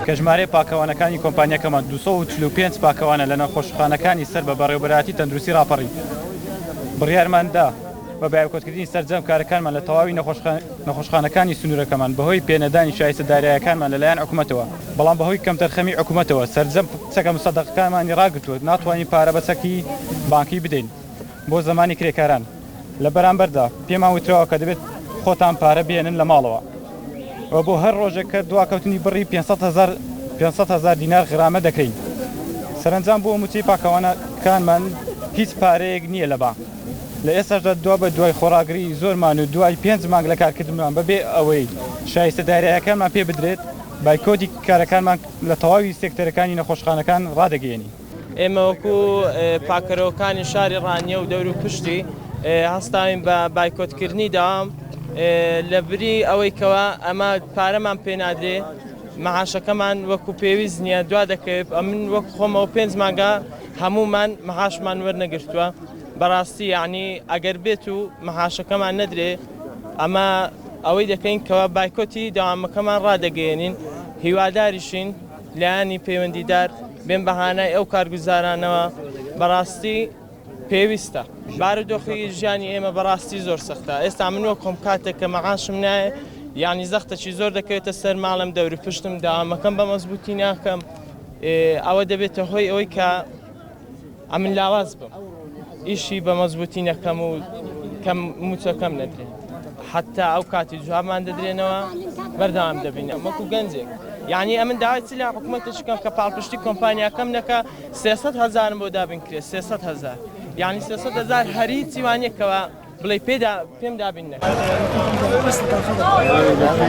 کە ژمارەی پاکەوانەکانی کۆمپانیاکەمان 245 پاکەوانە لە نەخۆشخانەکانی سەر بە بەڕێوەبەرایەتی تەندروستی ڕاپەڕین بڕیارمان دا بە بایکۆتکردنی سەرجەم کارەکانمان لە تەواوی نەخۆشخانەکانی سنوورەکەمان بەهۆی پێنەدانی شایستە دارایەکانمان لەلایەن حکومەتەوە، بەڵام بەهۆی کەمتەرخەمی حکومەتەوە سەرجەم چەکە مسەدەقەکانمانی ڕاگرتووە ناتوانین پارە بە چەکی بانکی بدەین بۆ زەمانی کرێکاران لە بەرامبەردا پێمان وتراوە کە دەبێت خۆتان پارە بهێنن لە ماڵەوە و بۆ هەر ڕۆژێک کە دواکەوتنی بڕی 500 هەزار دینار غرامە دەکرێین. سەرەنجام بۆ مووچەی پاکەوانەکانمان هیچ پارەیەک نییە لە بانک. لە ئێستاشدا دوا بە دوای خۆڕاگری زۆرمان و دوای پێنج مانگ لە کارکردنمان بە بێ ئەوەی شایستە داراییەکانمان پێ بدرێت، بایکۆتی کارەکانمان لە تەواوی سێکتەرەکانی نەخۆشخانەکان ڕادەگەیەنین. ئێمە وەکو پاککەرەوەکانی شاری ڕانیە و دەوروپشتی هەستاوین بە بایکۆتکردنی دەوام لە بری ئەوەی کەوا ئەمە پارەمان پێ نادرێ مەعاشەکەمان وەکو پێویست نییە دوا دەکەوێت ئەمن وەک خۆمەوە پێنج مانگە هەموومان مەعاشمان وەرنەگرتووە بەڕاستی یعنی ئەگەر بێت و مەعاشەکەمان نەدرێ ئەمە ئەوەی دەکەین کەوا بایکۆتی دەوامەکەمان ڕادەگەیەنین هیواداریشین لایەنی پەیوەندیدار بێن بە هانای ئەو کارگوزارانەوە بەڕاستی پێویستە بارودۆخی ژیانی ئێمە بەڕاستی زۆر سەختە ئێستا من وەک خۆم کاتێک کە مەعاشم نایە یعنی زەختەکی زۆر دەکەوێتە سەر ماڵم دەوری پشتم داوامەکەم بە مەزبوطی ناکەم ئەوە دەبێتە هۆی ئەوەی کە ئەمن لاواز بم ئیشی بە مەزبوتی نەکەم و کەم موچەکەم نەدرێت حتا ئەو کاتی جوابمان دەدرێنەوە بەردەوام دەبین وەکو گەنجێک یعنی ئەمن داوای چ لە حکوومەتێک بکەم کە پاڵپشتی کۆمپانیاکەم نەکە 300 هەزارم بۆ دابین کرێ 300 هەزار یعنی 300 هەزار هەری چیوانیەکەوە بڵێ پێدا پێم دابین نەکە.